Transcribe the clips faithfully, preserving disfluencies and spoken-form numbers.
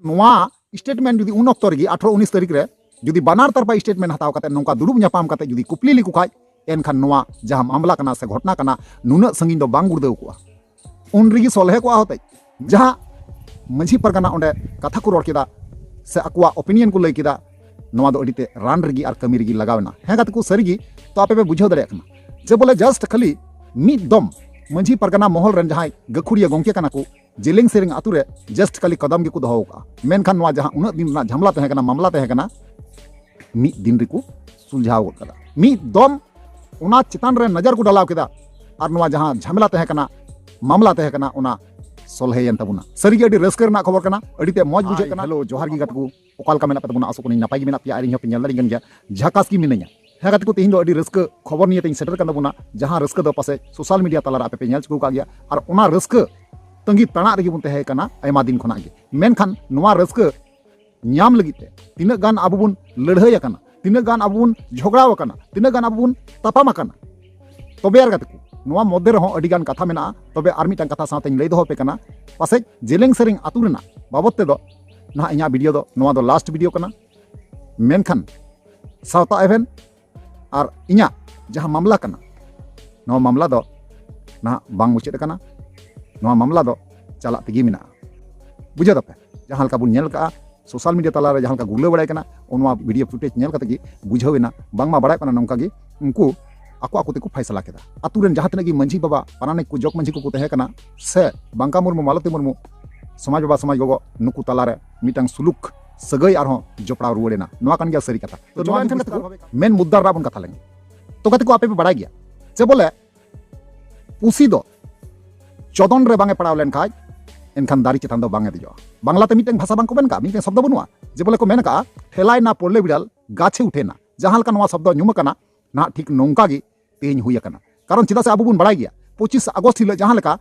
ᱱᱚᱣᱟ ᱥᱴᱮᱴᱢᱮᱱᱴ ᱡᱩᱫᱤ ᱩᱱ ᱚᱠᱛᱚ ᱨᱮᱜᱮ ᱟᱴᱷᱨᱚ ᱩᱱᱤᱥ ᱛᱟᱹᱨᱤᱠᱷ ᱨᱮ ᱡᱩᱫᱤ ᱵᱟᱱᱟᱨ ᱛᱟᱨᱯᱟ ᱥᱴᱮᱴᱢᱮᱱᱴ ᱦᱟᱛᱟᱣ ᱠᱟᱛᱮ ᱱᱚᱝᱠᱟ ᱫᱩᱲᱩᱵ ᱧᱟᱯᱟᱢ ᱠᱟᱛᱮ ᱡᱩᱫᱤ ᱠᱩᱯᱞᱤ ᱞᱮᱠᱚ ᱠᱷᱟᱡ, ᱮᱱᱠᱷᱟᱱ ᱱᱚᱣᱟ ᱡᱟᱦᱟᱸ ᱢᱟᱢᱞᱟ ᱠᱟᱱᱟ ᱥᱮ ᱜᱷᱚᱴᱱᱟ ᱠᱟᱱᱟ, ᱱᱩᱱᱟᱹᱜ ᱥᱟᱺᱜᱤᱧ ᱫᱚ ᱵᱟᱝ ᱜᱩᱲᱫᱟᱹᱣ ᱠᱚᱜᱼᱟ᱾ ᱩᱱ ᱨᱮᱜᱮ ᱥᱚᱞᱦᱮ ᱠᱚᱜᱼᱟ ᱦᱚᱛᱮᱡ᱾ ᱡᱟᱦᱟᱸ ᱢᱟᱹᱡᱷᱤ ᱯᱟᱨᱜᱟᱱᱟ ᱚᱸᱰᱮ ᱠᱟᱛᱷᱟ ᱠᱚ ᱨᱚᱲ ᱠᱮᱫᱟ ᱥᱮ ᱟᱠᱚᱣᱟᱜ ᱚᱯᱤᱱᱤᱭᱚᱱ ᱠᱚ ᱞᱟᱹᱭ ᱠᱮᱫᱟ, ᱱᱚᱣᱟ ᱫᱚ ᱟᱹᱰᱤ ᱛᱮ ᱨᱟᱱ ᱨᱮᱜᱮ ᱟᱨ ᱠᱟᱹᱢᱤ ᱨᱮᱜᱮ ᱞᱟᱜᱟᱣ ᱮᱱᱟ᱾ ᱦᱮᱸ ᱜᱟᱛᱮ ᱠᱚ, ᱥᱟᱹᱨᱤᱜᱮ ᱛᱚ ᱟᱯᱮ ᱯᱮ ᱵᱩᱡᱷᱟᱹᱣ ᱫᱟᱲᱮᱭᱟᱜ ᱠᱟᱱᱟ ᱡᱮ ᱵᱚᱞᱮ ᱡᱟᱥᱴ ᱠᱷᱟᱹᱞᱤ ᱢᱤᱫ ᱫᱚᱢ ᱢᱟᱹᱡᱷᱤ ᱯᱟᱨᱜᱟᱱᱟ ᱢᱚᱦᱚᱞ ᱨᱮᱱ ᱡᱟᱦᱟᱸᱭ ᱜᱟᱹᱠᱷᱩᱲᱤᱭᱟᱹ ᱜᱚᱢᱠᱮ ᱠᱟᱱᱟ ᱠᱚ, ᱡᱮᱞᱮᱧ ᱥᱮᱨᱮᱧ ᱟᱛᱳ ᱨᱮ ᱡᱟᱥᱴ ᱠᱷᱟᱹᱞᱤ ᱠᱚᱫᱚᱢ ᱜᱮᱠᱚ ᱫᱚᱦᱚ ᱟᱠᱟᱫᱼᱟ᱾ ᱢᱮᱱᱠᱷᱟᱱ ᱱᱚᱣᱟ ᱡᱟᱦᱟᱸ ᱩᱱᱟᱹᱜ ᱫᱤᱱ ᱨᱮᱱᱟᱜ ᱡᱷᱟᱢᱞᱟ ᱛᱟᱦᱮᱸ ᱠᱟᱱᱟ, ᱢᱟᱢᱞᱟ ᱛᱟᱦᱮᱸ ᱠᱟᱱᱟ, ᱢᱤᱫ ᱫᱤᱱ ᱨᱮᱠᱚ ᱥᱩᱞᱡᱷᱟᱣ ᱜᱚᱫ ᱠᱟᱫᱟ᱾ ᱢᱤᱫ ᱫᱚᱢ ᱚᱱᱟ ᱪᱮᱛᱟᱱ ᱨᱮ ᱱᱚᱡᱚᱨ ᱠᱚ ᱰᱟᱞᱟᱣ ᱠᱮᱫᱟ᱾ ᱟᱨ ᱱᱚᱣᱟ ᱡᱟᱦᱟᱸ ᱡᱷᱟᱢᱮᱞᱟ ᱛᱟᱦᱮᱸ ᱠᱟᱱᱟ, ᱢᱟᱢᱞᱟ ᱛᱟᱦᱮᱸ ᱠᱟᱱᱟ, ᱚᱱᱟ ᱥᱚᱞᱦᱮᱭᱮᱱ ᱛᱟᱵᱚᱱᱟ᱾ ᱥᱟᱹᱨᱤᱜᱮ ᱟᱹᱰᱤ ᱨᱟᱹᱥᱠᱟᱹ ᱨᱮᱱᱟᱜ ᱠᱷᱚᱵᱚᱨ ᱠᱟᱱᱟ, ᱟᱹᱰᱤ ᱛᱮ ᱢᱚᱡᱽ ᱵᱩᱡᱷᱟᱹᱜ ᱠᱟᱱᱟ᱾ ᱦᱮᱞᱳ, ᱡᱚᱦᱟᱨ ᱜᱮ ᱜᱟᱛᱮ ᱠᱚ, ᱚᱠᱟ ᱞᱮᱠᱟ ᱢᱮᱱᱟᱜ ᱯᱮ ᱛᱟᱵᱚᱱᱟ? ᱟᱥᱚᱜ ᱠᱟᱹᱱᱟᱹᱧ ᱱᱟᱯᱟᱭ ᱜᱮ ᱢᱮᱱᱟᱜ ᱯᱮᱭᱟ ᱟᱨ ᱤᱧ ᱦᱚᱸ ᱯᱮ ᱧᱮᱞ ᱫᱟᱲᱮᱭᱟᱜ ᱠᱟᱱ ᱜᱮᱭᱟ, ᱡᱷᱟᱠᱟᱥ ᱜᱮ ᱢᱤᱱᱟᱹᱧᱟ᱾ ᱦᱮᱸ ᱜᱟᱛᱮ ᱠᱚ, ᱛᱮᱦᱮᱧ ᱫᱚ ᱟᱹᱰᱤ ᱨᱟᱹᱥᱠᱟᱹ ᱠᱷᱚᱵᱚᱨ ᱱᱤᱭᱮ ᱛᱮᱧ ᱥᱮᱴᱮᱨ ᱠᱟᱱ ᱛᱟᱵᱚᱱᱟ, ᱡᱟᱦᱟᱸ ᱨᱟᱹᱥᱠᱟᱹ ᱫᱚ ᱯᱟᱥᱮᱡ ᱥᱳᱥᱟᱞ ᱢᱤᱰᱤᱭᱟ ᱛᱟᱞᱟᱨᱮ ᱟᱯᱮ ᱯᱮ ᱧᱮᱞ ᱪᱩᱠᱟᱹᱣ ᱠᱟᱜ ᱜᱮᱭᱟ᱾ ᱟᱨ ᱚᱱᱟ ᱨᱟᱹᱥᱠᱟᱹ ᱛᱟᱺᱜᱤ ᱛᱟᱲᱟᱜ ᱨᱮᱜᱮ ᱵᱚᱱ ᱛᱟᱦᱮᱸ ᱠᱟᱱᱟ ᱟᱭᱢᱟ ᱫᱤᱱ ᱠᱷᱚᱱᱟᱜ ᱜᱮ᱾ ᱢᱮᱱᱠᱷᱟᱱ ᱱᱚᱣᱟ ᱨᱟᱹᱥᱠᱟᱹ ᱧᱟᱢ ᱞᱟᱹᱜᱤᱫ ᱛᱮ ᱛᱤᱱᱟᱹᱜ ᱜᱟᱱ ᱟᱵᱚ ᱵᱚᱱ ᱞᱟᱹᱲᱦᱟᱹᱭ ᱟᱠᱟᱱᱟ, ᱛᱤᱱᱟᱹᱜ ᱜᱟᱱ ᱟᱵᱚ ᱵᱚᱱ ᱡᱷᱚᱜᱽᱲᱟᱣ ᱟᱠᱟᱱᱟ, ᱛᱤᱱᱟᱹᱜ ᱜᱟᱱ ᱟᱵᱚ ᱵᱚᱱ ᱛᱟᱯᱟᱢ ᱟᱠᱟᱱᱟ᱾ ᱛᱚᱵᱮ ᱟᱨ ᱜᱟᱛᱮ ᱠᱚ, ᱱᱚᱣᱟ ᱢᱚᱫᱽᱫᱷᱮ ᱨᱮᱦᱚᱸ ᱟᱹᱰᱤ ᱜᱟᱱ ᱠᱟᱛᱷᱟ ᱢᱮᱱᱟᱜᱼᱟ᱾ ᱛᱚᱵᱮ ᱟᱨ ᱢᱤᱫᱴᱟᱝ ᱠᱟᱛᱷᱟ ᱥᱟᱶᱛᱮᱧ ᱞᱟᱹᱭ ᱫᱚᱦᱚ ᱟᱯᱮ ᱠᱟᱱᱟ, ᱯᱟᱥᱮᱡ ᱡᱮᱞᱮᱝ ᱥᱮᱨᱮᱧ ᱟᱹᱛᱩ ᱨᱮᱱᱟᱜ ᱵᱟᱵᱚᱫ ᱛᱮᱫᱚ ᱱᱟᱦᱟᱜ ᱤᱧᱟᱹᱜ ᱵᱷᱤᱰᱤᱭᱳ ᱫᱚ, ᱱᱚᱣᱟ ᱫᱚ ᱞᱟᱥᱴ ᱵᱷᱤᱰᱤᱭᱳ ᱠᱟᱱᱟ᱾ ᱢᱮᱱᱠᱷᱟᱱ ᱥᱟᱶᱛᱟ ᱮᱵᱷᱮᱱ ᱟᱨ ᱤᱧᱟᱹᱜ ᱡᱟᱦᱟᱸ ᱢᱟᱢᱞᱟ ᱠᱟᱱᱟ, ᱱᱚᱣᱟ ᱢᱟᱢᱞᱟ ᱫᱚ ᱱᱟᱦᱟᱜ ᱵᱟᱝ ᱢᱩᱪᱟᱹᱫ ᱟᱠᱟᱱᱟ᱾ ᱱᱚᱣᱟ ᱢᱟᱢᱞᱟ ᱫᱚ ᱪᱟᱞᱟᱜ ᱛᱮᱜᱮ ᱢᱮᱱᱟᱜᱼᱟ᱾ ᱵᱩᱡᱷᱟᱹᱣ ᱫᱟᱯᱮ? ᱡᱟᱦᱟᱸ ᱞᱮᱠᱟ ᱵᱚᱱ ᱧᱮᱞ ᱠᱟᱜᱼᱟ, ᱥᱳᱥᱟᱞ ᱢᱤᱰᱤᱭᱟ ᱛᱟᱞᱟᱨᱮ ᱡᱟᱦᱟᱸ ᱞᱮᱠᱟ ᱜᱩᱨᱞᱟᱹᱣ ᱵᱟᱲᱟᱭ ᱠᱟᱱᱟ, ᱱᱚᱣᱟ ᱵᱷᱤᱰᱤᱭᱳ ᱯᱷᱩᱴᱮᱡᱽ ᱧᱮᱞ ᱠᱟᱛᱮ ᱜᱮ ᱵᱩᱡᱷᱟᱹᱣ ᱮᱱᱟ, ᱵᱟᱝᱢᱟ ᱵᱟᱲᱟᱭ ᱠᱟᱱᱟ ᱱᱚᱝᱠᱟ ᱜᱮ ᱩᱱᱠᱩ ᱟᱠᱚ ᱟᱠᱚ ᱛᱮᱠᱚ ᱯᱷᱟᱭᱥᱟᱞᱟ ᱠᱮᱫᱟ᱾ ᱟᱛᱳ ᱨᱮᱱ ᱡᱟᱦᱟᱸ ᱛᱤᱱᱟᱹᱜ ᱜᱮ ᱢᱟᱹᱡᱷᱤ ᱵᱟᱵᱟ, ᱯᱟᱨᱟᱱᱤᱠ ᱠᱚ, ᱡᱚᱜᱽ ᱢᱟᱹᱡᱷᱤ ᱠᱚᱠᱚ ᱛᱟᱦᱮᱸ ᱠᱟᱱᱟ, ᱥᱮ ᱵᱟᱝᱠᱟ ᱢᱩᱨᱢᱩ, ᱢᱟᱞᱚᱛᱤ ᱢᱩᱨᱢᱩ, ᱥᱚᱢᱟᱡᱽ ᱵᱟᱵᱟ, ᱥᱚᱢᱟᱡᱽ ᱜᱚᱜᱚ, ᱱᱩᱠᱩ ᱛᱟᱞᱟᱨᱮ ᱢᱤᱫᱴᱟᱝ ᱥᱩᱞᱩᱠ ᱥᱟᱹᱜᱟᱹᱭ ᱟᱨᱦᱚᱸ ᱡᱚᱯᱲᱟᱣ ᱨᱩᱣᱟᱹᱲ ᱮᱱᱟ᱾ ᱱᱚᱣᱟ ᱠᱟᱱ ᱜᱮᱭᱟ ᱥᱟᱹᱨᱤ ᱠᱟᱛᱷᱟ᱾ ᱛᱚ ᱱᱚᱣᱟ ᱮᱱᱠᱷᱟᱱ ᱜᱮ ᱢᱮᱱ ᱢᱩᱫᱽᱫᱟ ᱨᱮᱱᱟᱜ ᱵᱚᱱ ᱠᱟᱛᱷᱟ ᱞᱮᱱ ᱜᱮ᱾ ᱛᱚ ᱜᱟᱛᱮ ᱠᱚ, ᱟᱯᱮ ᱯᱮ ᱵᱟᱲᱟᱭ ᱜᱮᱭᱟ ᱡᱮ ᱵᱚᱞᱮ ᱯᱩᱥᱤ ᱫᱚ ᱪᱚᱫᱚᱱ ᱨᱮ ᱵᱟᱝ ᱮ ᱯᱟᱲᱟᱣ ᱞᱮᱱᱠᱷᱟᱡ ᱮᱱᱠᱷᱟᱱ ᱫᱟᱨᱮ ᱪᱮᱛᱟᱱ ᱫᱚ ᱵᱟᱝ ᱮ ᱫᱮᱡᱚᱜᱼᱟ᱾ ᱵᱟᱝᱞᱟᱛᱮ ᱢᱤᱫᱴᱟᱝ ᱵᱷᱟᱥᱟ ᱵᱟᱝ ᱠᱚ ᱢᱮᱱ ᱠᱟᱜᱼᱟ, ᱢᱤᱫᱴᱟᱝ ᱥᱚᱵᱫᱚ ᱵᱟᱹᱱᱩᱜᱼᱟ, ᱡᱮ ᱵᱚᱞᱮ ᱠᱚ ᱢᱮᱱ ᱠᱟᱜᱼᱟ, "ᱴᱷᱮᱞᱟᱭ ᱱᱟ ᱯᱚᱞᱞᱮ ᱵᱤᱲᱟᱞ ᱜᱟᱪᱷᱮ ᱩᱴᱷᱮ ᱱᱟ", ᱡᱟᱦᱟᱸ ᱞᱮᱠᱟ ᱱᱚᱣᱟ ᱥᱚᱵᱫᱚ ᱧᱩᱢ ᱟᱠᱟᱱᱟ, ᱱᱟᱦᱟᱜ ᱴᱷᱤᱠ ᱱᱚᱝᱠᱟ ᱜᱮ ᱛᱮᱦᱮᱧ ᱦᱩᱭ ᱟᱠᱟᱱᱟ᱾ ᱠᱟᱨᱚᱱ ᱪᱮᱫᱟᱜ ᱥᱮ ᱟᱵᱚ ᱵᱚᱱ ᱵᱟᱲᱟᱭ ᱜᱮᱭᱟ, ᱯᱚᱸᱪᱤᱥ ᱟᱜᱚᱥᱴ ᱦᱤᱞᱳᱜ ᱡᱟᱦᱟᱸ ᱞᱮᱠᱟ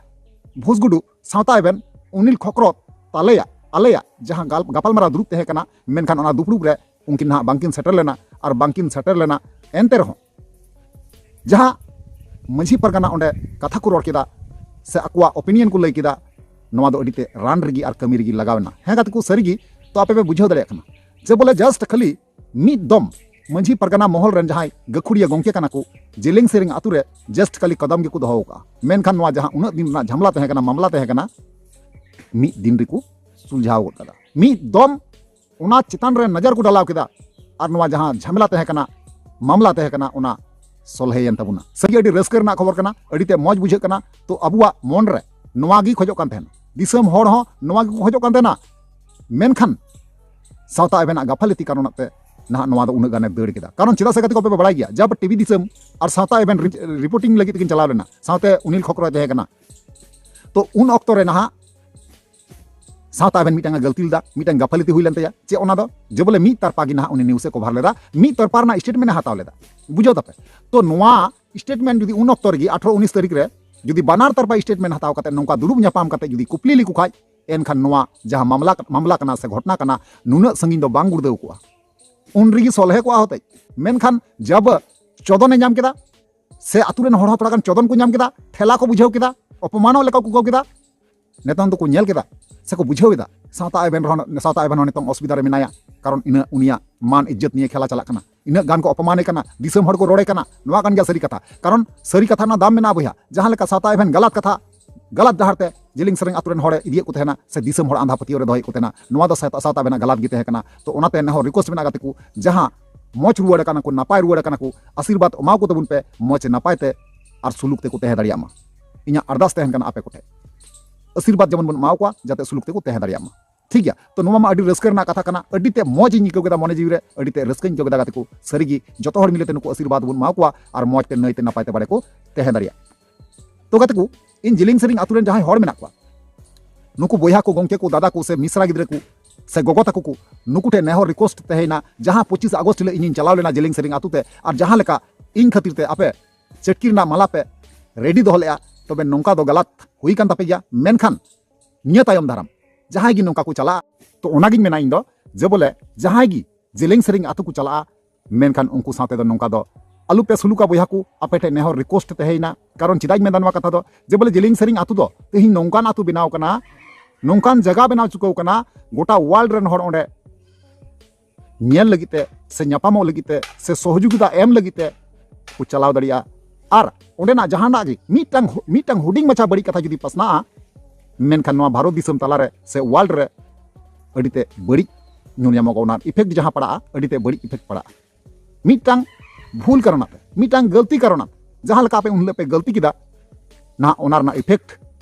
ᱵᱷᱩᱥᱜᱩᱰᱩ ᱥᱟᱶᱛᱟ ᱮᱵᱷᱮᱱ ᱩᱱᱤᱞ ᱠᱷᱚᱠᱨᱚᱛ ᱛᱟᱞᱮᱭᱟᱜ, ᱟᱞᱮᱭᱟᱜ ᱡᱟᱦᱟᱸ ᱜᱟᱞ-, ᱜᱟᱯᱟᱞᱢᱟᱨᱟᱣ ᱫᱩᱲᱩᱵ ᱛᱟᱦᱮᱸ ᱠᱟᱱᱟ, ᱢᱮᱱᱠᱷᱟᱱ ᱚᱱᱟ ᱫᱩᱯᱲᱩᱵ ᱨᱮ ᱩᱱᱠᱤᱱ ᱱᱟᱦᱟᱜ ᱵᱟᱝᱠᱤᱱ ᱥᱮᱴᱮᱨ ᱞᱮᱱᱟ᱾ ᱟᱨ ᱵᱟᱝᱠᱤᱱ ᱥᱮᱴᱮᱨ ᱞᱮᱱᱟ, ᱮᱱᱛᱮ ᱨᱮᱦᱚᱸ ᱡᱟᱦᱟᱸ ᱢᱟᱹᱡᱷᱤ ᱯᱟᱨᱜᱟᱱᱟ ᱚᱸᱰᱮ ᱠᱟᱛᱷᱟ ᱠᱚ ᱨᱚᱲ ᱠᱮᱫᱟ ᱥᱮ ᱟᱠᱚᱣᱟᱜ ᱚᱯᱤᱱᱤᱭᱚᱱ ᱠᱚ ᱞᱟᱹᱭ ᱠᱮᱫᱟ, ᱱᱚᱣᱟ ᱫᱚ ᱟᱹᱰᱤ ᱛᱮ ᱨᱟᱱ ᱨᱮᱜᱮ ᱟᱨ ᱠᱟᱹᱢᱤ ᱨᱮᱜᱮ ᱞᱟᱜᱟᱣ ᱮᱱᱟ᱾ ᱦᱮᱸ ᱜᱟᱛᱮ ᱠᱚ, ᱥᱟᱹᱨᱤ ᱜᱮ᱾ ᱛᱚ ᱟᱯᱮ ᱯᱮ ᱵᱩᱡᱷᱟᱹᱣ ᱫᱟᱲᱮᱭᱟᱜ ᱠᱟᱱᱟ ᱡᱮ ᱵᱚᱞᱮ just ᱠᱷᱟᱹᱞᱤ ᱢᱤᱫ ᱫᱚᱢ ᱢᱟᱹᱡᱷᱤ ᱯᱟᱨᱜᱟᱱᱟ ᱢᱚᱦᱚᱞ ᱨᱮᱱ ᱡᱟᱦᱟᱸᱭ ᱜᱟᱹᱠᱷᱩᱲᱤᱭᱟᱹ ᱜᱚᱢᱠᱮ ᱠᱟᱱᱟ ᱠᱚ, ᱡᱮᱞᱮᱧ ᱥᱮᱨᱮᱧ ᱟᱛᱳ ᱨᱮ just ᱠᱷᱟᱹᱞᱤ ᱠᱚᱫᱚᱢ ᱜᱮᱠᱚ ᱫᱚᱦᱚ ᱟᱠᱟᱫᱼᱟ, ᱢᱮᱱᱠᱷᱟᱱ ᱱᱚᱣᱟ ᱡᱟᱦᱟᱸ ᱩᱱᱟᱹᱜ ᱫᱤᱱ ᱨᱮᱱᱟᱜ ᱡᱷᱟᱢᱞᱟ ᱛᱟᱦᱮᱸ ᱠᱟᱱᱟ, ᱢᱟᱢᱞᱟ ᱛᱟᱦᱮᱸ ᱠᱟᱱᱟ, ᱢᱤᱫ ᱫᱤᱱ ᱨᱮᱠᱚ ᱥᱩᱞᱡᱷᱟᱣ ᱜᱚᱫ ᱠᱟᱫᱟ᱾ ᱢᱤᱫ ᱫᱚᱢ ᱚᱱᱟ ᱪᱮᱛᱟᱱ ᱨᱮ ᱱᱚᱡᱚᱨ ᱠᱚ ᱰᱟᱞᱟᱣ ᱠᱮᱫᱟ ᱟᱨ ᱱᱚᱣᱟ ᱡᱟᱦᱟᱸ ᱡᱷᱟᱢᱮᱞᱟ ᱛᱟᱦᱮᱸ ᱠᱟᱱᱟ, ᱢᱟᱢᱞᱟ ᱛᱟᱦᱮᱸ ᱠᱟᱱᱟ, ᱚᱱᱟ ᱥᱚᱞᱦᱮᱭᱮᱱ ᱛᱟᱵᱚᱱᱟ᱾ ᱥᱟᱹᱨᱤ ᱟᱹᱰᱤ ᱨᱟᱹᱥᱠᱟᱹ ᱨᱮᱱᱟᱜ ᱠᱷᱚᱵᱚᱨ ᱠᱟᱱᱟ, ᱟᱹᱰᱤ ᱛᱮ ᱢᱚᱡᱽ ᱵᱩᱡᱷᱟᱹᱜ ᱠᱟᱱᱟ᱾ ᱛᱚ ᱟᱵᱚᱣᱟᱜ ᱢᱚᱱ ᱨᱮ ᱱᱚᱣᱟ ᱜᱮ ᱠᱷᱚᱡᱚᱜ ᱠᱟᱱ ᱛᱟᱦᱮᱱᱟ, ᱫᱤᱥᱚᱢ ᱦᱚᱲ ᱦᱚᱸ ᱱᱚᱣᱟ ᱜᱮᱠᱚ ᱠᱷᱚᱡᱚᱜ ᱠᱟᱱ ᱛᱟᱦᱮᱱᱟ᱾ ᱢᱮᱱᱠᱷᱟᱱ ᱥᱟᱶᱛᱟ ᱮᱵᱷᱮᱱᱟᱜ ᱜᱟᱯᱷᱟᱞᱤᱛᱤ ᱠᱟᱨᱚᱱᱟᱜ ᱛᱮ ᱱᱟᱦᱟᱜ ᱱᱚᱣᱟ ᱫᱚ ᱩᱱᱟᱹᱜ ᱜᱟᱱᱮ ᱫᱟᱹᱲ ᱠᱮᱫᱟ᱾ ᱠᱟᱨᱚᱱ ᱪᱮᱫᱟᱜ ᱥᱮ ᱜᱟᱛᱮ ᱠᱚ, ᱟᱯᱮ ᱯᱮ ᱵᱟᱲᱟᱭ ᱜᱮᱭᱟ, ᱡᱟᱵ ᱴᱤᱵᱷᱤ ᱫᱤᱥᱚᱢ ᱟᱨ ᱥᱟᱶᱛᱟ ᱮᱵᱷᱮᱱ ᱨᱤ-, ᱨᱤᱯᱳᱨᱴᱤᱝ ᱞᱟᱹᱜᱤᱫ ᱛᱮᱠᱤᱱ ᱪᱟᱞᱟᱣ ᱞᱮᱱᱟ, ᱥᱟᱶᱛᱮ ᱩᱱᱤᱞ ᱠᱷᱚᱠᱨᱚᱭ ᱛᱟᱦᱮᱸ ᱠᱟᱱᱟ᱾ ᱛᱚ ᱩᱱ ᱚᱠᱛᱚ ᱨᱮ ᱱᱟᱦᱟᱜ ᱥᱟᱶᱛᱟ ᱮᱵᱷᱮᱱ ᱢᱤᱫᱴᱟᱝ ᱮ ᱜᱟᱹᱞᱛᱤ ᱞᱮᱫᱟ, ᱢᱤᱫᱴᱟᱝ ᱜᱟᱯᱷᱟᱞᱤᱛᱤ ᱦᱩᱭ ᱞᱮᱱ ᱛᱟᱭᱟ᱾ ᱪᱮᱫ ᱚᱱᱟ ᱫᱚ? ᱡᱮ ᱵᱚᱞᱮ ᱢᱤᱫ ᱛᱟᱨᱯᱟ ᱜᱮ ᱱᱟᱦᱟᱜ ᱩᱱᱤ ᱱᱤᱭᱩᱡᱽ ᱮ ᱠᱚᱵᱷᱟᱨ ᱞᱮᱫᱟ, ᱢᱤᱫ ᱛᱚᱨᱯᱟ ᱨᱮᱱᱟᱜ ᱥᱴᱮᱴᱢᱮᱱᱴ ᱮ ᱦᱟᱛᱟᱣ ᱞᱮᱫᱟ᱾ ᱵᱩᱡᱷᱟᱹᱣ ᱫᱟᱯᱮ? ᱛᱚ ᱱᱚᱣᱟ ᱥᱴᱮᱴᱢᱮᱱᱴ ᱡᱩᱫᱤ ᱩᱱ ᱚᱠᱛᱚ ᱨᱮᱜᱮ ᱟᱴᱷᱨᱚ ᱩᱱᱤᱥ ᱛᱟᱹᱨᱤᱠᱷ ᱨᱮ ᱡᱩᱫᱤ ᱵᱟᱱᱟᱨ ᱛᱟᱨᱯᱟ ᱥᱴᱮᱴᱢᱮᱱᱴ ᱦᱟᱛᱟᱣ ᱠᱟᱛᱮ ᱱᱚᱝᱠᱟ ᱫᱩᱲᱩᱵ ᱧᱟᱯᱟᱢ ᱠᱟᱛᱮ ᱡᱩᱫᱤ ᱠᱩᱯᱞᱤ ᱞᱮᱠᱚ ᱠᱷᱟᱡ, ᱮᱱᱠᱷᱟᱱ ᱱᱚᱣᱟ ᱡᱟᱦᱟᱸ ᱢᱟᱢᱞᱟ, ᱢᱟᱢᱞᱟ ᱠᱟᱱᱟ ᱥᱮ ᱜᱷᱚᱴᱱᱟ ᱠᱟᱱᱟ, ᱱᱩᱱᱟᱹᱜ ᱥᱟᱺᱜᱤᱧ ᱫᱚ ᱵᱟᱝ ᱜᱩᱲᱫᱟᱹᱣ ᱠᱚᱜᱼᱟ᱾ ᱩᱱ ᱨᱮᱜᱮ ᱥᱚᱞᱦᱮ ᱠᱚᱜᱼᱟ ᱦᱚᱛᱮᱡ᱾ ᱢᱮᱱᱠᱷᱟᱱ ᱡᱟᱵ ᱪᱚᱫᱚᱱᱮ ᱧᱟᱢ ᱠᱮᱫᱟ ᱥᱮ ᱟᱛᱳ ᱨᱮᱱ ᱦᱚᱲ ᱦᱚᱸ ᱛᱷᱚᱲᱟ ᱜᱟᱱ ᱪᱚᱫᱚᱱ ᱠᱚ ᱧᱟᱢ ᱠᱮᱫᱟ, ᱴᱷᱮᱞᱟ ᱠᱚ ᱵᱩᱡᱷᱟᱹᱣ ᱠᱮᱫᱟ, ᱚᱯᱚᱢᱟᱱᱚᱜ ᱞᱮᱠᱟ ᱠᱚ ᱟᱹᱭᱠᱟᱹᱣ ᱠᱮᱫᱟ, ᱱᱤᱛᱚᱝ ᱫᱚᱠᱚ ᱧᱮᱞ ᱠᱮᱫᱟ ᱥᱮᱠᱚ ᱵᱩᱡᱷᱟᱹᱣ ᱮᱫᱟ, ᱥᱟᱶᱛᱟ ᱮᱵᱷᱮᱱ ᱨᱮᱦᱚᱸ, ᱥᱟᱶᱛᱟ ᱮᱵᱷᱮᱱ ᱦᱚᱸ ᱱᱤᱛᱚᱝ ᱚᱥᱩᱵᱤᱫᱷᱟ ᱨᱮ ᱢᱮᱱᱟᱭᱟ᱾ ᱠᱟᱨᱚᱱ ᱤᱱᱟᱹ ᱩᱱᱤᱭᱟᱜ ᱢᱟᱱ ᱤᱡᱽᱡᱚᱛ ᱱᱤᱭᱮ ᱠᱷᱮᱞᱟ ᱪᱟᱞᱟᱜ ᱠᱟᱱᱟ, ᱤᱱᱟᱹᱜ ᱜᱟᱱ ᱠᱚ ᱚᱯᱚᱢᱟᱱᱮ ᱠᱟᱱᱟ, ᱫᱤᱥᱚᱢ ᱦᱚᱲ ᱠᱚ ᱨᱚᱲᱮ ᱠᱟᱱᱟ᱾ ᱱᱚᱣᱟ ᱠᱟᱱ ᱜᱮᱭᱟ ᱥᱟᱹᱨᱤ ᱠᱟᱛᱷᱟ᱾ ᱠᱟᱨᱚᱱ ᱥᱟᱹᱨᱤ ᱠᱟᱛᱷᱟ ᱨᱮᱱᱟᱜ ᱫᱟᱢ ᱢᱮᱱᱟᱜᱼᱟ ᱵᱚᱭᱦᱟ᱾ ᱡᱟᱦᱟᱸ ᱞᱮᱠᱟ ᱥᱟᱶᱛᱟ ᱮᱵᱷᱮᱱ ᱜᱟᱞᱟᱛ ᱠᱟᱛᱷᱟ, ᱜᱟᱞᱟᱛ ᱰᱟᱦᱟᱨ ᱛᱮ ᱡᱮᱞᱮᱧ ᱥᱮᱨᱮᱧ ᱟᱛᱳ ᱨᱮᱱ ᱦᱚᱲᱮ ᱤᱫᱤᱭᱮᱫ ᱠᱚ ᱛᱟᱦᱮᱱᱟ ᱥᱮ ᱫᱤᱥᱚᱢ ᱦᱚᱲ ᱟᱸᱫᱷᱟ ᱯᱟᱹᱛᱭᱟᱹᱣ ᱨᱮ ᱫᱚᱦᱚᱭᱮᱫ ᱠᱚ ᱛᱟᱦᱮᱱᱟ, ᱱᱚᱣᱟ ᱫᱚ ᱥᱟᱶᱛᱟ, ᱥᱟᱶᱛᱟ ᱮᱵᱷᱮᱱᱟᱜ ᱜᱟᱞᱟᱛ ᱜᱮ ᱛᱟᱦᱮᱸ ᱠᱟᱱᱟ᱾ ᱛᱚ ᱚᱱᱟᱛᱮ ᱱᱮᱦᱚᱨ ᱨᱤᱠᱣᱮᱥᱴ ᱢᱮᱱᱟᱜ ᱜᱟᱛᱮ ᱠᱚ, ᱡᱟᱦᱟᱸ ᱢᱚᱡᱽ ᱨᱩᱣᱟᱹᱲ ᱟᱠᱟᱱᱟ ᱠᱚ, ᱱᱟᱯᱟᱭ ᱨᱩᱣᱟᱹᱲ ᱟᱠᱟᱱᱟ ᱠᱚ, ᱟᱥᱤᱨᱵᱟᱫᱽ ᱮᱢᱟᱣ ᱠᱚ ᱛᱟᱵᱚᱱ ᱯᱮ, ᱢᱚᱡᱽ ᱱᱟᱯᱟᱭ ᱛᱮ ᱟᱨ ᱥᱩᱞᱩᱠ ᱛᱮᱠᱚ ᱛᱟᱦᱮᱸ ᱫᱟᱲᱮᱭᱟᱜ ᱢᱟ᱾ ᱤᱧᱟᱹᱜ ᱟᱨᱫᱟᱥ ᱛᱟᱦᱮᱱ ᱠᱟᱱᱟ ᱟᱯᱮ ᱠᱚᱴᱷᱮᱱ, ᱟᱥᱤᱨᱵᱟᱫᱽ ᱡᱮᱢᱚᱱ ᱵᱚᱱ ᱮᱢᱟᱣ ᱠᱚᱣᱟ, ᱡᱟᱛᱮ ᱥᱩᱞᱩᱠ ᱛᱮᱠᱚ ᱛᱟᱦᱮᱸ ᱫᱟᱲᱮᱭᱟᱜ ᱢᱟ᱾ ᱴᱷᱤᱠ ᱜᱮᱭᱟ? ᱛᱚ ᱱᱚᱣᱟ ᱢᱟ ᱟᱹᱰᱤ ᱨᱟᱹᱥᱠᱟᱹ ᱨᱮᱱᱟᱜ ᱠᱟᱛᱷᱟ ᱠᱟᱱᱟ, ᱟᱹᱰᱤ ᱛᱮ ᱢᱚᱡᱽ ᱤᱧ ᱟᱹᱭᱠᱟᱹᱣ ᱠᱮᱫᱟ ᱢᱚᱱᱮ ᱡᱤᱣᱤ ᱨᱮ, ᱟᱹᱰᱤ ᱛᱮ ᱨᱟᱹᱥᱠᱟᱹᱧ ᱟᱹᱭᱠᱟᱹᱣ ᱠᱮᱫᱟ ᱜᱟᱛᱮ ᱠᱚ᱾ ᱥᱟᱹᱨᱤ ᱜᱮ ᱡᱚᱛᱚ ᱦᱚᱲ ᱢᱤᱞᱮ ᱛᱮ ᱱᱩᱠᱩ ᱟᱥᱤᱨᱵᱟᱫᱽ ᱵᱚᱱ ᱮᱢᱟ ᱠᱚᱣᱟ ᱟᱨ ᱢᱚᱡᱽ ᱛᱮ ᱱᱟᱹᱭ ᱛᱮ ᱱᱟᱯᱟᱭ ᱛᱮ ᱵᱟᱲᱮ ᱠᱚ ᱛᱟᱦᱮᱸ ᱫᱟᱲᱮᱭᱟᱜ᱾ ᱛᱚ ᱜᱟᱛᱮ ᱠᱚ, ᱤᱧ ᱡᱮᱞᱮᱧ ᱥᱮᱨᱮᱧ ᱟᱛᱳ ᱨᱮᱱ ᱡᱟᱦᱟᱸᱭ ᱦᱚᱲ ᱢᱮᱱᱟᱜ ᱠᱚᱣᱟ, ᱱᱩᱠᱩ ᱵᱚᱭᱦᱟ ᱠᱚ, ᱜᱚᱢᱠᱮ ᱠᱚ, ᱫᱟᱫᱟ ᱠᱚ ᱥᱮ ᱢᱤᱥᱨᱟ ᱜᱤᱫᱽᱨᱟᱹ ᱠᱚ ᱥᱮ ᱜᱚᱜᱚ ᱛᱟᱠᱚ ᱠᱚ, ᱱᱩᱠᱩ ᱴᱷᱮᱱ ᱱᱮᱦᱚᱨ ᱨᱤᱠᱣᱮᱥᱴ ᱛᱟᱦᱮᱸᱭᱮᱱᱟ, ᱡᱟᱦᱟᱸ ᱯᱚᱸᱪᱤᱥ ᱟᱜᱚᱥᱴ ᱦᱤᱞᱳᱜ ᱤᱧᱤᱧ ᱪᱟᱞᱟᱣ ᱞᱮᱱᱟ ᱡᱮᱞᱮᱧ ᱥᱮᱨᱮᱧ ᱟᱛᱳ ᱛᱮ, ᱟᱨ ᱡᱟᱦᱟᱸ ᱞᱮᱠᱟ ᱤᱧ ᱠᱷᱟᱹᱛᱤᱨ ᱛᱮ ᱟᱯᱮ ᱪᱟᱹᱴᱠᱤ ᱨᱮᱱᱟᱜ ᱢᱟᱞᱟ ᱯᱮ ᱨᱮᱰᱤ ᱫᱚᱦᱚ ᱞᱮᱫᱼᱟ, ᱛᱚᱵᱮ ᱱᱚᱝᱠᱟ ᱫᱚ ᱜᱟᱞᱟᱛ ᱦᱩᱭ ᱠᱟᱱ ᱛᱟᱯᱮ ᱜᱮᱭᱟ᱾ ᱢᱮᱱᱠᱷᱟᱱ ᱱᱤᱭᱟᱹ ᱛᱟᱭᱚᱢ ᱫᱟᱨᱟᱢ ᱡᱟᱦᱟᱸᱭ ᱜᱮ ᱱᱚᱝᱠᱟ ᱠᱚ ᱪᱟᱞᱟᱜᱼᱟ, ᱛᱚ ᱚᱱᱟᱜᱤᱧ ᱢᱮᱱᱟ ᱤᱧ ᱫᱚ, ᱡᱮ ᱵᱚᱞᱮ ᱡᱟᱦᱟᱸᱭ ᱜᱮ ᱡᱮᱞᱮᱧ ᱥᱮᱨᱮᱧ ᱟᱛᱳ ᱠᱚ ᱪᱟᱞᱟᱜᱼᱟ, ᱢᱮᱱᱠᱷᱟᱱ ᱩᱱᱠᱩ ᱥᱟᱶᱛᱮ ᱫᱚ ᱱᱚᱝᱠᱟ ᱫᱚ ᱟᱞᱚᱯᱮ ᱥᱩᱞᱩᱠᱟ ᱵᱚᱭᱦᱟ ᱠᱚ, ᱟᱯᱮ ᱴᱷᱮᱱ ᱱᱮᱦᱚᱨ ᱨᱤᱠᱣᱮᱥᱴ ᱛᱟᱦᱮᱸᱭᱮᱱᱟ᱾ ᱠᱟᱨᱚᱱ ᱪᱮᱫᱟᱜ ᱤᱧ ᱢᱮᱱᱫᱟ ᱱᱚᱣᱟ ᱠᱟᱛᱷᱟ ᱫᱚ, ᱡᱮ ᱵᱚᱞᱮ ᱡᱮᱞᱮᱧ ᱥᱮᱨᱮᱧ ᱟᱹᱛᱩ ᱫᱚ ᱛᱮᱦᱮᱧ ᱱᱚᱝᱠᱟᱱ ᱟᱹᱛᱩ ᱵᱮᱱᱟᱣ ᱠᱟᱱᱟ, ᱱᱚᱝᱠᱟᱱ ᱡᱟᱭᱜᱟ ᱵᱮᱱᱟᱣ ᱪᱩᱠᱟᱹᱣ ᱠᱟᱱᱟ, ᱜᱚᱴᱟ ᱣᱟᱨᱞᱰ ᱨᱮᱱ ᱦᱚᱲ ᱚᱸᱰᱮ ᱧᱮᱞ ᱞᱟᱹᱜᱤᱫ ᱛᱮ ᱥᱮ ᱧᱟᱯᱟᱢᱚᱜ ᱞᱟᱹᱜᱤᱫ ᱛᱮ ᱥᱮ ᱥᱚᱦᱚᱡᱳᱜᱤᱛᱟ ᱮᱢ ᱞᱟᱹᱜᱤᱫ ᱛᱮ ᱠᱚ ᱪᱟᱞᱟᱣ ᱫᱟᱲᱮᱭᱟᱜᱼᱟ᱾ ᱟᱨ ᱚᱸᱰᱮᱱᱟᱜ ᱡᱟᱦᱟᱱᱟᱜ ᱜᱮ ᱢᱤᱫᱴᱟᱝ ᱦᱩ- ᱢᱤᱫᱴᱟᱝ ᱦᱩᱰᱤᱧ ᱢᱟᱪᱷᱟ ᱵᱟᱹᱲᱤᱡ ᱠᱟᱛᱷᱟ ᱡᱩᱫᱤ ᱯᱟᱥᱱᱟᱜᱼᱟ, ᱢᱮᱱᱠᱷᱟᱱ ᱱᱚᱣᱟ ᱵᱷᱟᱨᱚᱛ ᱫᱤᱥᱚᱢ ᱛᱟᱞᱟᱨᱮ ᱥᱮ ᱣᱟᱨᱞᱰ ᱨᱮ ᱟᱹᱰᱤᱛᱮ ᱵᱟᱹᱲᱤᱡ ᱧᱩᱨ ᱧᱟᱢᱚᱜᱼᱟ᱾ ᱚᱱᱟ ᱤᱯᱷᱮᱠᱴ ᱡᱟᱦᱟᱸ ᱯᱟᱲᱟᱜᱼᱟ, ᱟᱹᱰᱤᱛᱮ ᱵᱟᱹᱲᱤᱡ ᱤᱯᱷᱮᱠᱴ ᱯᱟᱲᱟᱜᱼᱟ᱾ ᱢᱤᱫᱴᱟᱝ ᱵᱷᱩᱞ ᱠᱟᱨᱚᱱᱟᱜ ᱛᱮ, ᱢᱤᱫᱴᱟᱝ ᱜᱟᱹᱞᱛᱤ ᱠᱟᱨᱚᱱᱟᱜ, ᱡᱟᱦᱟᱸ ᱞᱮᱠᱟ ᱟᱯᱮ ᱩᱱ ᱦᱤᱞᱳᱜ ᱯᱮ ᱜᱟᱹᱞᱛᱤ ᱠᱮᱫᱟ, ᱱᱟᱦᱟᱜ ᱚᱱᱟ ᱨᱮᱱᱟᱜ ᱤᱯᱷᱮᱠᱴ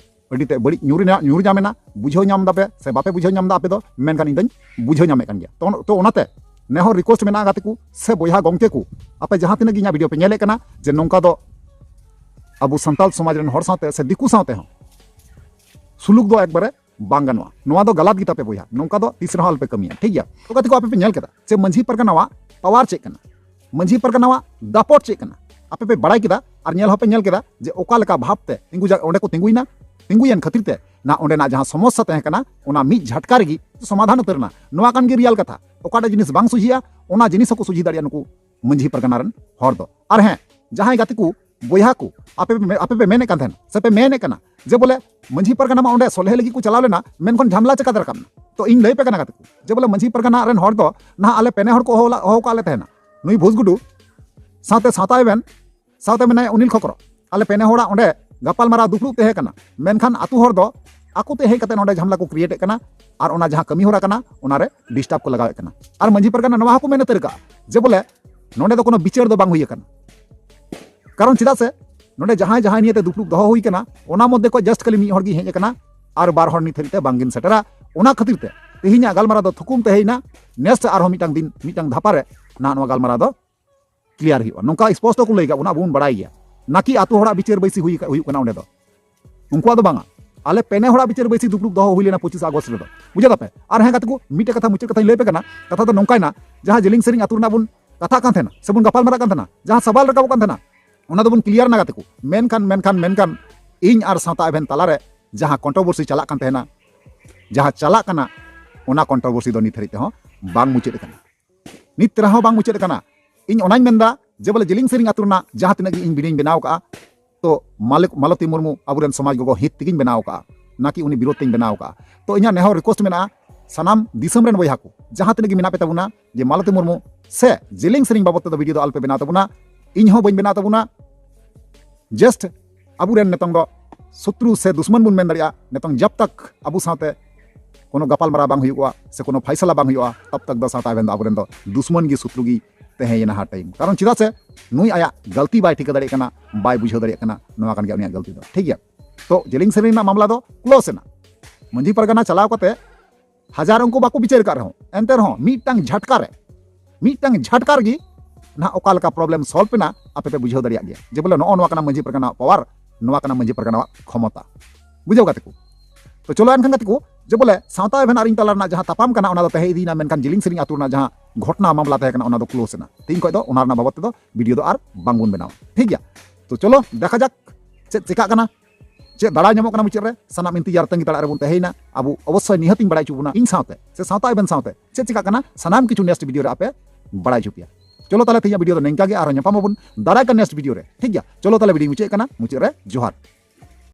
ᱟᱹᱰᱤ ᱛᱮ ᱵᱟᱹᱲᱤᱡ ᱧᱩᱨ ᱧᱟ- ᱧᱩᱨ ᱧᱟᱢ ᱮᱱᱟ᱾ ᱵᱩᱡᱷᱟᱹᱣ ᱧᱟᱢ ᱫᱟᱯᱮ ᱥᱮ ᱵᱟᱯᱮ ᱵᱩᱡᱷᱟᱹᱣ ᱧᱟᱢ ᱮᱫᱟ ᱟᱯᱮ ᱫᱚ, ᱢᱮᱱᱠᱷᱟᱱ ᱤᱧ ᱫᱚᱧ ᱵᱩᱡᱷᱟᱹᱣ ᱧᱟᱢᱮᱫ ᱠᱟᱱ ᱜᱮᱭᱟ᱾ ᱛᱚ, ᱛᱚ ᱚᱱᱟᱛᱮ ᱱᱮᱦᱚᱨ ᱨᱤᱠᱣᱮᱥᱴ ᱢᱮᱱᱟᱜᱼᱟ ᱜᱟᱛᱮ ᱠᱚ ᱥᱮ ᱵᱚᱭᱦᱟ ᱜᱚᱢᱠᱮ ᱠᱚ, ᱟᱯᱮ ᱡᱟᱦᱟᱸ ᱛᱤᱱᱟᱹᱜ ᱜᱮ ᱤᱧᱟᱹᱜ ᱵᱷᱤᱰᱤᱭᱳ ᱯᱮ ᱧᱮᱞᱮᱫ ᱠᱟᱱᱟ, ᱡᱮ ᱱᱚᱝᱠᱟ ᱫᱚ ᱟᱵᱚ ᱥᱟᱱᱛᱟᱲ ᱥᱚᱢᱟᱡᱽ ᱨᱮᱱ ᱦᱚᱲ ᱥᱟᱶᱛᱮ ᱥᱮ ᱫᱤᱠᱩ ᱥᱟᱶᱛᱮ ᱦᱚᱸ ᱥᱩᱞᱩᱠ ᱫᱚ ᱮᱠᱵᱟᱨᱮ ᱵᱟᱝ ᱜᱟᱱᱚᱜᱼᱟ᱾ ᱱᱚᱣᱟ ᱫᱚ ᱜᱟᱞᱟᱛ ᱜᱮ ᱛᱟᱯᱮ ᱵᱚᱭᱦᱟ, ᱱᱚᱝᱠᱟ ᱫᱚ ᱛᱤᱥ ᱨᱮᱦᱚᱸ ᱟᱞᱚᱯᱮ ᱠᱟᱹᱢᱤᱭᱟ, ᱴᱷᱤᱠ ᱜᱮᱭᱟ? ᱛᱚ ᱜᱟᱛᱮ ᱠᱚ, ᱟᱯᱮ ᱯᱮ ᱧᱮᱞ ᱠᱮᱫᱟ ᱡᱮ ᱢᱟᱹᱡᱷᱤ ᱯᱟᱨᱜᱟᱱᱟᱣᱟᱜ ᱯᱟᱣᱟᱨ ᱪᱮᱫ ᱠᱟᱱᱟ, ᱢᱟᱹᱡᱷᱤ ᱯᱟᱨᱜᱟᱱᱟᱣᱟᱜ ᱫᱟᱯᱚᱴ ᱪᱮᱫ ᱠᱟᱱᱟ, ᱟᱯᱮ ᱯᱮ ᱵᱟᱲᱟᱭ ᱠᱮᱫᱟ ᱟᱨ ᱧᱮᱞ ᱦᱚᱸᱯᱮ ᱧᱮᱞ ᱠᱮᱫᱟ ᱡᱮ ᱚᱠᱟ ᱞᱮᱠᱟ ᱵᱷᱟᱵᱽ ᱛᱮ ᱛᱤᱸᱜᱩ ᱡᱟ- ᱚᱸᱰᱮ ᱠᱚ ᱛᱤᱸᱜᱩᱭᱮᱱᱟ᱾ ᱛᱤᱸᱜᱩᱭᱮᱱ ᱠᱷᱟᱹᱛᱤᱨ ᱛᱮ ᱱᱟ ᱚᱸᱰᱮᱱᱟᱜ ᱡᱟᱦᱟᱸ ᱥᱚᱢᱚᱥᱥᱟ ᱛᱟᱦᱮᱸ ᱠᱟᱱᱟ, ᱚᱱᱟ ᱢᱤᱫ ᱡᱷᱟᱴᱠᱟ ᱨᱮᱜᱮ ᱥᱚᱢᱟᱫᱷᱟᱱ ᱩᱛᱟᱹᱨ ᱮᱱᱟ᱾ ᱱᱚᱣᱟ ᱠᱟᱱ ᱜᱮ ᱨᱤᱭᱟᱞ ᱠᱟᱛᱷᱟ᱾ ᱚᱠᱟᱴᱟᱜ ᱡᱤᱱᱤᱥ ᱵᱟᱝ ᱥᱚᱡᱷᱮᱜᱼᱟ, ᱚᱱᱟ ᱡᱤᱱᱤᱥ ᱦᱚᱸᱠᱚ ᱥᱚᱡᱷᱮ ᱫᱟᱲᱮᱭᱟᱜᱼᱟ ᱱᱩᱠᱩ ᱢᱟᱹᱡᱷᱤ ᱯᱟᱨᱜᱟᱱᱟ ᱨᱮᱱ ᱦᱚᱲ ᱫᱚ᱾ ᱟᱨ ᱦᱮᱸ, ᱡᱟᱦᱟᱸᱭ ᱜᱟᱛᱮ ᱠᱚ, ᱵᱚᱭᱦᱟ ᱠᱚ, ᱟᱯᱮ ᱯᱮ ᱢᱮ- ᱟᱯᱮ ᱯᱮ ᱢᱮᱱᱮᱫ ᱠᱟᱱ ᱛᱟᱦᱮᱱᱟ ᱥᱮ ᱯᱮ ᱢᱮᱱᱮᱫ ᱠᱟᱱᱟ ᱡᱮ ᱵᱚᱞᱮ ᱢᱟᱹᱡᱷᱤ ᱯᱟᱨᱜᱟᱱᱟ ᱢᱟ ᱚᱸᱰᱮ ᱥᱚᱞᱦᱮ ᱞᱟᱹᱜᱤᱫ ᱠᱚ ᱪᱟᱞᱟᱣ ᱞᱮᱱᱟ, ᱢᱮᱱᱠᱷᱟᱱ ᱡᱷᱟᱢᱞᱟ ᱪᱮᱠᱟᱛᱮ ᱨᱟᱠᱟᱵ ᱮᱱᱟ? ᱛᱚ ᱤᱧ ᱞᱟᱹᱭ ᱯᱮ ᱠᱟᱱᱟ ᱜᱟᱛᱮ ᱠᱚ, ᱡᱮ ᱵᱚᱞᱮ ᱢᱟᱹᱡᱷᱤ ᱯᱟᱨᱜᱟᱱᱟ ᱨᱮᱱ ᱦᱚᱲ ᱫᱚ ᱱᱟᱦᱟᱜ ᱟᱞᱮ ᱯᱮᱱᱮ ᱦᱚᱲ ᱠᱚ ᱦᱚᱦᱚ ᱞᱟ- ᱦᱚᱦᱚ ᱠᱟᱜ ᱞᱮ ᱛᱟᱦᱮᱱᱟ, ᱱᱩᱭ ᱵᱷᱩᱥᱜᱩᱰᱩ ᱥᱟᱶᱛᱮ ᱥᱟᱶᱛᱟ ᱮᱵᱷᱮᱱ ᱥᱟᱶᱛᱮ ᱢᱮᱱᱟᱭᱟ ᱚᱱᱤᱞ ᱠᱷᱚᱠᱨᱚ᱾ ᱟᱞᱮ ᱯᱮᱱᱮ ᱦᱚᱲᱟᱜ ᱚᱸᱰᱮ ᱜᱟᱯᱟᱞᱢᱟᱨᱟᱣ ᱫᱩᱯᱲᱩᱵ ᱛᱟᱦᱮᱸ ᱠᱟᱱᱟ, ᱢᱮᱱᱠᱷᱟᱱ ᱟᱛᱳ ᱦᱚᱲ ᱫᱚ ᱟᱠᱚ ᱛᱮ ᱦᱮᱡ ᱠᱟᱛᱮ ᱱᱚᱸᱰᱮ ᱡᱷᱟᱢᱞᱟ ᱠᱚ ᱠᱨᱤᱭᱮᱴ ᱮᱫ ᱠᱟᱱᱟ ᱟᱨ ᱚᱱᱟ ᱡᱟᱦᱟᱸ ᱠᱟᱹᱢᱤ ᱦᱚᱨᱟ ᱠᱟᱱᱟ, ᱚᱱᱟᱨᱮ ᱰᱤᱥᱴᱟᱨᱵ ᱠᱚ ᱞᱟᱜᱟᱣᱮᱫ ᱠᱟᱱᱟ᱾ ᱟᱨ ᱢᱟᱹᱡᱷᱤ ᱯᱟᱨᱜᱟᱱᱟ ᱱᱚᱣᱟ ᱦᱚᱸᱠᱚ ᱢᱮᱱ ᱩᱛᱟᱹᱨ ᱠᱟᱜᱼᱟ ᱡᱮ ᱵᱚᱞᱮ ᱱᱚᱸᱰᱮ ᱫᱚ ᱠᱳᱱᱳ ᱵᱤᱪᱟᱹᱨ ᱫᱚ ᱵᱟᱝ ᱦᱩᱭ ᱟᱠᱟᱱᱟ᱾ ᱠᱟᱨᱚᱱ ᱪᱮᱫᱟᱜ ᱥᱮ ᱱᱚᱸᱰᱮ ᱡᱟᱦᱟᱸᱭ ᱡᱟᱦᱟᱸᱭ ᱱᱤᱭᱮᱛᱮ ᱫᱩᱯᱲᱩᱵ ᱫᱚᱦᱚ ᱦᱩᱭ ᱠᱟᱱᱟ, ᱚᱱᱟ ᱢᱚᱫᱽᱫᱷᱮ ᱠᱷᱚᱱ ᱡᱟᱥᱴ ᱠᱷᱟᱹᱞᱤ ᱢᱤᱫ ᱦᱚᱲ ᱜᱮ ᱦᱮᱡ ᱟᱠᱟᱱᱟ ᱟᱨ ᱵᱟᱨ ᱦᱚᱲ ᱱᱤᱛ ᱦᱟᱹᱵᱤᱡ ᱛᱮ ᱵᱟᱝᱠᱤᱱ ᱥᱮᱴᱮᱨᱟ᱾ ᱚᱱᱟ ᱠᱷᱟᱹᱛᱤᱨ ᱛᱮ ᱛᱮᱦᱮᱧᱟᱜ ᱜᱟᱞᱢᱟᱨᱟᱣ ᱫᱚ ᱛᱷᱩᱠᱩᱢ ᱛᱟᱦᱮᱸᱭᱮᱱᱟ᱾ ᱱᱮᱠᱥᱴ ᱟᱨᱦᱚᱸ ᱢᱤᱫᱴᱟᱝ ᱫᱤᱱ, ᱢᱤᱫᱴᱟᱝ ᱫᱷᱟᱯᱟ ᱨᱮ ᱱᱟᱦᱟᱜ ᱱᱚᱣᱟ ᱜᱟᱞᱢᱟᱨᱟᱣ ᱫᱚ ᱠᱞᱤᱭᱟᱨ ᱦᱩᱭᱩᱜᱼᱟ᱾ ᱱᱚᱝᱠᱟ ᱥᱯᱚᱥᱴᱚ ᱠᱚ ᱞᱟᱹᱭ ᱠᱟᱜ ᱵᱚᱱᱟ, ᱟᱵᱚ ᱵᱚᱱ ᱵᱟᱲᱟᱭ ᱜᱮᱭᱟ᱾ ᱱᱟᱠᱤ ᱟᱛᱳ ᱦᱚᱲᱟᱜ ᱵᱤᱪᱟᱹᱨ ᱵᱟᱹᱭᱥᱤ ᱦᱩᱭ ᱠᱟ- ᱦᱩᱭᱩᱜ ᱠᱟᱱᱟ ᱚᱸᱰᱮ ᱫᱚ, ᱩᱱᱠᱩᱣᱟᱜ ᱫᱚ ᱵᱟᱝᱟ᱾ ᱟᱞᱮ ᱯᱮᱱᱮ ᱦᱚᱲᱟᱜ ᱵᱤᱪᱟᱹᱨ ᱵᱟᱹᱭᱥᱤ ᱫᱩᱯᱲᱩᱵ ᱫᱚᱦᱚ ᱦᱩᱭ ᱞᱮᱱᱟ ᱯᱚᱸᱪᱤᱥ ᱟᱜᱚᱥᱴ ᱨᱮᱫᱚ, ᱵᱩᱡᱷᱟᱹᱣ ᱫᱟᱯᱮ? ᱟᱨ ᱦᱮᱸ ᱜᱟᱛᱮ ᱠᱚ, ᱢᱤᱫᱴᱮᱡ ᱠᱟᱛᱷᱟ ᱢᱩᱪᱟᱹᱫ ᱠᱟᱛᱷᱟᱧ ᱞᱟᱹᱭ ᱟᱯᱮ ᱠᱟᱱᱟ᱾ ᱠᱟᱛᱷᱟ ᱫᱚ ᱱᱚᱝᱠᱟᱭᱱᱟ, ᱡᱟᱦᱟᱸ ᱡᱮᱞᱮᱧ ᱥᱮᱨᱮᱧ ᱟᱛᱳ ᱨᱮᱱᱟᱜ ᱵᱚᱱ ᱠᱟᱛᱷᱟᱜ ᱠᱟᱱ ᱛᱟᱦᱮᱱᱟ ᱥᱮᱵᱚᱱ ᱜᱟᱯᱟᱞ ᱢᱟᱨᱟᱜ ᱠᱟᱱ ᱛᱟᱦᱮᱱᱟ, ᱡᱟᱦᱟᱸ ᱥᱟᱵᱟᱞ ᱨᱟᱠᱟᱵᱚᱜ ᱠᱟᱱ ᱛᱟᱦᱮᱱᱟ, ᱚᱱᱟ ᱫᱚᱵᱚᱱ ᱠᱞᱤᱭᱟᱨ ᱱᱟ ᱜᱟᱛᱮ ᱠᱚ᱾ ᱢᱮᱱᱠᱷᱟᱱ ᱢᱮᱱᱠᱷᱟᱱ ᱢᱮᱱᱠᱷᱟᱱ ᱤᱧ ᱟᱨ ᱥᱟᱶᱛᱟ ᱮᱵᱷᱮᱱ ᱛᱟᱞᱟᱨᱮ ᱡᱟᱦᱟᱸ ᱠᱚᱱᱴᱨᱳᱵᱷᱟᱨᱥᱤ ᱪᱟᱞᱟᱜ ᱠᱟᱱ ᱛᱟᱦᱮᱱᱟ, ᱡᱟᱦᱟᱸ ᱪᱟᱞᱟᱜ ᱠᱟᱱᱟ, ᱚᱱᱟ ᱠᱚᱱᱴᱨᱳᱵᱷᱟᱨᱥᱤ ᱫᱚ ᱱᱤᱛ ᱦᱟᱹᱨᱤᱡ ᱛᱮᱦᱚᱸ ᱵᱟᱝ ᱢᱩᱪᱟᱹᱫ ᱟᱠᱟᱱᱟ᱾ ᱱᱤᱛ ᱨᱮᱦᱚᱸ ᱵᱟᱝ ᱢᱩᱪᱟᱹᱫ ᱟᱠᱟᱱᱟ᱾ ᱤᱧ ᱚᱱᱟᱧ ᱢᱮᱱᱫᱟ, ᱡᱮ ᱵᱚᱞᱮ ᱡᱮᱞᱤᱝ ᱥᱮᱨᱮᱧ ᱟᱹᱛᱩ ᱨᱮᱱᱟᱜ ᱡᱟᱦᱟᱸ ᱛᱤᱱᱟᱹᱜ ᱜᱮ ᱤᱧ ᱵᱷᱤᱰᱤᱭᱳᱧ ᱵᱮᱱᱟᱣ ᱠᱟᱜᱼᱟ, ᱛᱚ ᱢᱟᱞᱚ- ᱢᱟᱞᱚᱛᱤ ᱢᱩᱨᱢᱩ ᱟᱵᱚᱨᱮᱱ ᱥᱚᱢᱟᱡᱽ ᱜᱚᱜᱚ ᱦᱤᱛ ᱛᱮᱜᱮᱧ ᱵᱮᱱᱟᱣ ᱠᱟᱜᱼᱟ, ᱱᱟᱠᱤ ᱩᱱᱤ ᱵᱤᱨᱳᱫᱷ ᱛᱮᱧ ᱵᱮᱱᱟᱣ ᱠᱟᱜᱼᱟ᱾ ᱛᱚ ᱤᱧᱟᱹᱜ ᱱᱮᱦᱚᱨ ᱨᱤᱠᱣᱮᱥᱴ ᱢᱮᱱᱟᱜᱼᱟ ᱥᱟᱱᱟᱢ ᱫᱤᱥᱚᱢ ᱨᱮᱱ ᱵᱚᱭᱦᱟ ᱠᱚ, ᱡᱟᱦᱟᱸ ᱛᱤᱱᱟᱹᱜ ᱜᱮ ᱢᱮᱱᱟᱜ ᱯᱮ ᱛᱟᱵᱚᱱᱟ, ᱡᱮ ᱢᱟᱞᱚᱛᱤ ᱢᱩᱨᱢᱩ ᱥᱮ ᱡᱮᱞᱤᱝ ᱥᱮᱨᱮᱧ ᱵᱟᱵᱚᱫ ᱛᱮᱫᱚ ᱵᱷᱤᱰᱤᱭᱳ ᱫᱚ ᱟᱞᱚᱯᱮ ᱵᱮᱱᱟᱣ ᱛᱟᱵᱚᱱᱟ, ᱤᱧ ᱦᱚᱸ ᱵᱟᱹᱧ ᱵᱮᱱᱟᱣ ᱛᱟᱵᱚᱱᱟ᱾ ᱡᱟᱥᱴ ᱟᱵᱚᱨᱮᱱ ᱱᱤᱛᱚᱝ ᱫᱚ ᱥᱚᱛᱨᱩ ᱥᱮ ᱫᱩᱥᱢᱚᱱ ᱵᱚᱱ ᱢᱮᱱ ᱫᱟᱲᱮᱭᱟᱜᱼᱟ᱾ ᱱᱤᱛᱚᱝ ᱡᱟᱵ ᱛᱟᱠ ᱟᱵᱚ ᱥᱟᱶᱛᱮ ᱠᱳᱱᱳ ᱜᱟᱯᱟᱞᱢᱟᱨᱟᱣ ᱵᱟᱝ ᱦᱩᱭᱩᱜᱼᱟ ᱥᱮ ᱠᱳᱱᱳ ᱯᱷᱟᱭᱥᱟᱞᱟ ᱵᱟᱝ ᱦᱩᱭᱩᱜᱼᱟ, ᱛᱟᱵ ᱛᱟᱠ ᱫᱚ ᱥᱟᱶᱛᱟ ᱮᱵᱷᱮᱱ ᱫᱚ ᱟᱵᱚᱨᱮᱱ ᱫᱚ ᱫᱩᱥᱢᱚᱱ ᱜᱮ, ᱥᱚᱛᱨᱩ ᱜᱮ ᱛᱟᱦᱮᱸᱭᱮᱱᱟ ᱦᱟᱨ ᱴᱟᱭᱤᱢ᱾ ᱠᱟᱨᱚᱱ ᱪᱮᱫᱟᱜ ᱥᱮ ᱱᱩᱭ ᱟᱭᱟᱜ ᱜᱟᱹᱞᱛᱤ ᱵᱟᱭ ᱴᱷᱤᱠᱟᱹ ᱫᱟᱲᱮᱭᱟᱜ ᱠᱟᱱᱟ, ᱵᱟᱭ ᱵᱩᱡᱷᱟᱹᱣ ᱫᱟᱲᱮᱭᱟᱜ ᱠᱟᱱᱟ, ᱱᱚᱣᱟ ᱠᱟᱱ ᱜᱮᱭᱟ ᱩᱱᱤᱭᱟᱜ ᱜᱟᱹᱞᱛᱤ ᱫᱚ᱾ ᱴᱷᱤᱠ ᱜᱮᱭᱟ, ᱛᱚ ᱡᱮᱞᱤᱝ ᱥᱮᱨᱮᱧ ᱨᱮᱱᱟᱜ ᱢᱟᱢᱞᱟ ᱫᱚ ᱠᱞᱳᱡᱽ ᱮᱱᱟ᱾ ᱢᱟᱹᱡᱷᱤ ᱯᱟᱨᱜᱟᱱᱟ ᱪᱟᱞᱟᱣ ᱠᱟᱛᱮ ᱦᱟᱡᱟᱨ ᱩᱱᱠᱩ ᱵᱟᱠᱚ ᱵᱤᱪᱟᱹᱨ ᱟᱠᱟᱫ ᱨᱮᱦᱚᱸ, ᱮᱱᱛᱮ ᱨᱮᱦᱚᱸ ᱢᱤᱫᱴᱟᱝ ᱡᱷᱟᱴᱠᱟ ᱨᱮ, ᱢᱤᱫᱴᱟᱝ ᱡᱷᱟᱴᱠᱟ ᱨᱮᱜᱮ ᱱᱟᱦᱟᱜ ᱚᱠᱟ ᱞᱮᱠᱟ ᱯᱨᱚᱵᱞᱮᱢ ᱥᱚᱞᱵᱷ ᱮᱱᱟ, ᱟᱯᱮ ᱯᱮ ᱵᱩᱡᱷᱟᱹᱣ ᱫᱟᱲᱮᱭᱟᱜ ᱜᱮᱭᱟ ᱡᱮ ᱵᱚᱞᱮ ᱱᱚᱜᱼᱚ ᱱᱚᱣᱟ ᱠᱟᱱᱟ ᱢᱟᱹᱡᱷᱤ ᱯᱟᱨᱜᱟᱱᱟᱣᱟᱜ ᱯᱟᱣᱟᱨ, ᱱᱚᱣᱟ ᱠᱟᱱᱟ ᱢᱟᱹᱡᱷᱤ ᱯᱟᱨᱜᱟᱱᱟᱣᱟᱜ ᱠᱷᱚᱢᱚᱛᱟ᱾ ᱵᱩᱡᱷᱟᱹᱣ ᱜᱟᱛᱮ ᱠᱚ? ᱛᱚ ᱪᱚᱞᱚ ᱮᱱᱠᱷᱟᱱ ᱜᱟᱛᱮ ᱠᱚ, ᱡᱮ ᱵᱚᱞᱮ ᱥᱟᱶᱛᱟ ᱮᱵᱷᱮᱱ ᱟᱨ ᱤᱧ ᱛᱟᱞᱟ ᱨᱮᱱᱟᱜ ᱡᱟᱦᱟᱸ ᱛᱟᱯᱟᱢ ᱠᱟᱱᱟ, ᱚᱱᱟ ᱫᱚ ᱛᱟᱦᱮᱸ ᱤᱫᱤᱭᱮᱱᱟ, ᱢᱮᱱᱠᱷᱟᱱ ᱡᱤᱞᱤᱝ ᱥᱮᱨᱮᱧ ᱟᱹᱛᱩ ᱨᱮᱱᱟᱜ ᱡᱟᱦᱟᱸ ᱜᱷᱚᱴᱱᱟ ᱢᱟᱢᱞᱟ ᱛᱟᱦᱮᱸ ᱠᱟᱱᱟ, ᱚᱱᱟ ᱫᱚ ᱠᱞᱳᱡᱽ ᱮᱱᱟ᱾ ᱛᱮᱦᱮᱧ ᱠᱷᱚᱱ ᱫᱚ ᱚᱱᱟ ᱨᱮᱱᱟᱜ ᱵᱟᱵᱚᱫ ᱛᱮᱫᱚ ᱵᱷᱤᱰᱤᱭᱳ ᱫᱚ ᱟᱨ ᱵᱟᱝᱵᱚᱱ ᱵᱮᱱᱟᱣᱟ᱾ ᱴᱷᱤᱠ ᱜᱮᱭᱟ, ᱛᱚ ᱪᱚᱞᱚ ᱫᱮᱠᱷᱟ ᱡᱟᱠ ᱪᱮᱫ ᱪᱮᱠᱟᱜ ᱠᱟᱱᱟ, ᱪᱮᱫ ᱫᱟᱲᱟᱭ ᱧᱟᱢᱚᱜ ᱠᱟᱱᱟ ᱢᱩᱪᱟᱹᱫ ᱨᱮ, ᱥᱟᱱᱟᱢ ᱤᱱᱛᱤᱡᱟᱨ ᱛᱟᱺᱜᱤ ᱛᱟᱲᱟᱜ ᱨᱮᱵᱚᱱ ᱛᱟᱦᱮᱸᱭᱮᱱᱟ᱾ ᱟᱵᱚ ᱚᱵᱚᱥᱥᱳᱭ ᱱᱤᱦᱟᱹᱛᱤᱧ ᱵᱟᱲᱟᱭ ᱦᱚᱪᱚ ᱵᱚᱱᱟ, ᱤᱧ ᱥᱟᱶᱛᱮ ᱥᱮ ᱥᱟᱶᱛᱟ ᱮᱵᱷᱮᱱ ᱥᱟᱶᱛᱮ ᱪᱮᱫ ᱪᱮᱠᱟᱜ ᱠᱟᱱᱟ, ᱥᱟᱱᱟᱢ ᱠᱤᱪᱷᱩ ᱱᱮᱠᱥᱴ ᱵᱷᱤᱰᱤᱭᱳ ᱨᱮ ᱟᱯᱮ ᱵᱟᱲᱟᱭ ᱦᱚᱪᱚ ᱯᱮᱭᱟ᱾ ᱪᱚᱞᱚ ᱛᱟᱦᱞᱮ ᱛᱮᱦᱮᱧᱟᱜ ᱵᱷᱤᱰᱤᱭᱳ ᱫᱚ ᱱᱤᱝᱠᱟ ᱜᱮ, ᱟᱨᱦᱚᱸ ᱧᱟᱯᱟᱢ ᱟᱵᱚᱱ ᱫᱟᱨᱟᱭ ᱠᱟᱱ ᱱᱮᱠᱥᱴ ᱵᱷᱤᱰᱤᱭᱳ ᱨᱮ᱾ ᱴᱷᱤᱠ ᱜᱮᱭᱟ, ᱪᱚᱞᱚ ᱛᱟᱦᱞᱮ ᱵᱷᱤᱰᱤᱭᱳ ᱢᱩᱪᱟᱹᱫ ᱠᱟᱱᱟ, ᱢᱩᱪᱟᱹᱫ ᱨᱮ ᱡᱚᱦᱟᱨ᱾